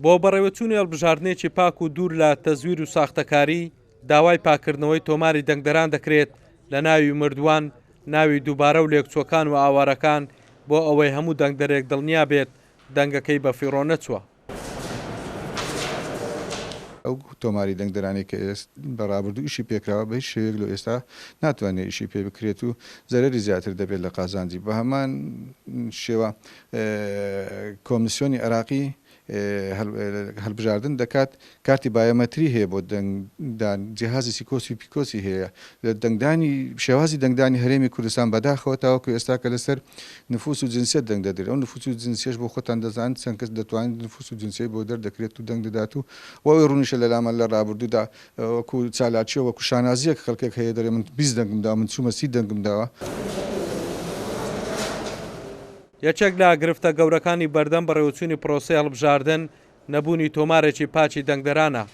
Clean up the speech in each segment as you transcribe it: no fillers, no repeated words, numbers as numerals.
بۆ بەڕێوەچوونی هەڵبژاردنێکی پاک و دوور لە تەزویر و ساختەکاری، داوای پاککردنەوەی تۆماری دەنگدەران دەکرێت لە ناوی مردووان، ناوی دووبارە و لێکچووەکان و ئاوارەکان، بۆ ئەوەی هەموو دەنگدەرێک دڵنیا بێت دەنگەکەی بەفیڕۆ نەچووە. ئەو تۆماری دەنگدەرانەی کە ئێست بە ڕابردوو ئیشی پێکراوە بە هیچ شێوەیەک لۆ ئێستا ناتوانرێت ئیشی پێ بکرێت و زەرەری زیاتر دەبێت لە قازانجی بە هەمان شێوە کۆمسیۆنی عێراقی هەلبژاردن دەکات کارتی بایۆمەتری هەیە بۆ دەنگدان جیهازی سیکۆسی و پیکۆسی هەیە لە دەنگدانی شێوازی دەنگدانی هەرێمی کوردستان بەداخەوە تاوەکو ئێستا کە لەسەر نفوس و جنسیەت دەنگ دەدرێت ئەو نفوس و جنسیەش بۆ خۆتان دەزانن چەند کەس دەتوانێت نفوس و جنسیەی بۆ دەردەکرێت و دەنگ دەدات و وەوەی ڕوونیشە لەلامان لە ڕابردوودا وەکو چالاکیە وەکو شانازیەک خەڵکێک هەیە دەرێ من 20 دەنگم داوە من چوومە 30 دەنگم داوە. یەکێک لە گرفتە گەورەکانی بەردەم بەڕێوەچوونی پرۆسەی هەڵبژاردن نەبوونی تۆمارێکی پاکی دەنگدەرانە،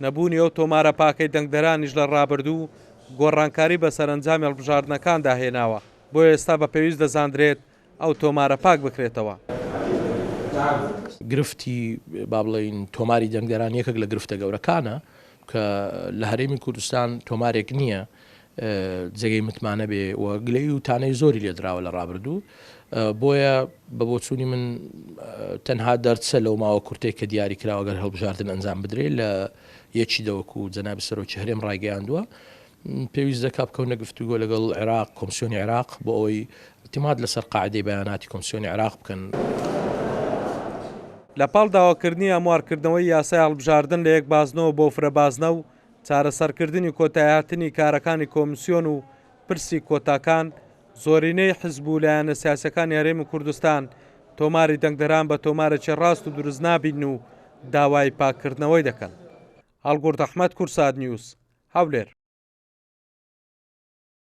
نەبوونی ئەو تۆمارە پاکەی دەنگدەرانیش لە ڕابردوو گۆڕانکاری بە سەرەنجامی هەڵبژاردنەکاندا هێناوە، بۆیە ئێستا بە پێویست دەزاندرێت ئەو تۆمارە پاک بکرێتەوە. گرفتی با بڵێین تۆماری دەنگدەران یەکێک لە گرفتە گەورەکانە کە لە هەرێمی کوردستان تۆمارێک نییە جێگەی متمانە بێ و گلەیی و تانەی زۆری لێدراوە لە ڕابردوو بۆیە بە بۆچوونی من تەنها دەرچە لەو ماوە کورتەی کە دیاری کراوە گەر هەڵبژاردن ئەنجام بدرێ لە یەکی دەوەکو جەنابی سەرۆکی هەرێم ڕایگەیاندووە پێویست دەکا بکەونە گفتوگۆ لەگەڵ عێراق کۆمسیۆنی عێراق بۆ ئەوەی اعتماد لەسەر قاعدەی بەیاناتی کۆمسیۆنی عێراق بکەن. لە پاڵ داواکردنی هەموارکردنەوەی یاسای هەڵبژاردن لە یەک بازنەوە بۆ فرە بازنە و چارەسەرکردنی کۆتایهاتنی کارەکانی کۆمسیۆن و پرسی کۆتاکان، زۆرینەی حزب و لایەنە سیاسیەکانی هەرێمی کوردستان تۆماری دەنگدەران بە تۆمارێکی ڕاست و دروست نابینن و داوای پاککردنەوەی دەکەن. هەڵگورد ئەحمەد، کوردسات نیوز، هەولێر.